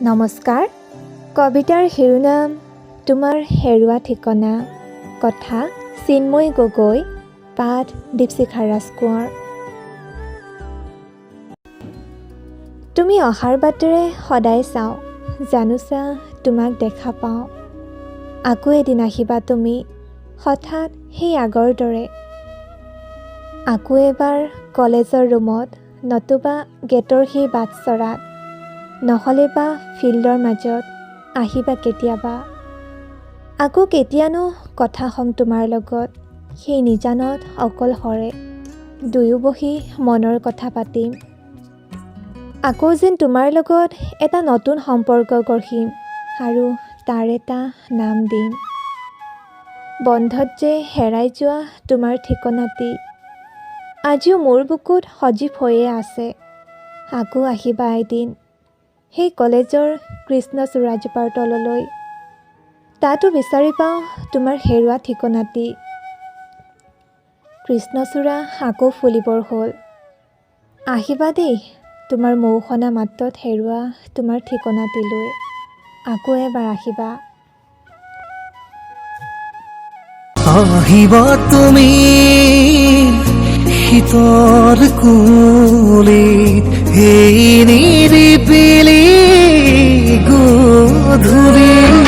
নমস্কাৰ। কবিতাৰ শিৰোনাম তোমাৰ হেৰুৱা ঠিকনা। কথা চিন্ময়ী গগৈ। পাঠ দীপশিখা ৰাজকোঁৱৰ। তুমি অহাৰ বাটেৰে সদায় চাওঁ, জানোচা তোমাক দেখা পাওঁ। আকৌ এদিন আহিবা তুমি হঠাৎ সেই আগৰ দৰে। আকৌ এবাৰ কলেজৰ ৰুমত, নতুবা গেটৰ সেই বাটচৰাত, নহ'লে বা ফিল্ডৰ মাজত আহিবা কেতিয়াবা। আকৌ কেতিয়ানো কথা হ'ম তোমাৰ লগত সেই নিজানত অকলশৰে দুয়ো বহি মনৰ কথা পাতিম। আকৌ যেন তোমাৰ লগত এটা নতুন সম্পৰ্ক গঢ়িম আৰু তাৰ এটা নাম দিম। বন্ধত যে হেৰাই যোৱা তোমাৰ ঠিকনাটি আজিও মোৰ বুকুত সজীৱ হৈয়ে আছে। আকৌ আহিবা এদিন সেই কলেজৰ কৃষ্ণচূড়াজোপাৰ তললৈ। তাতো বিচাৰি পাওঁ তোমাৰ হেৰুৱা ঠিকনাটি। কৃষ্ণচূড়া আকৌ ফুলিবৰ হ'ল। আহিবা দেই তোমাৰ মৌসনা মাতত হেৰুৱা তোমাৰ ঠিকনাটিলৈ। আকৌ এবাৰ আহিবা। আহিবা তুমি শীতৰ কুলিত সেই নিৰিবিলি গধূলি।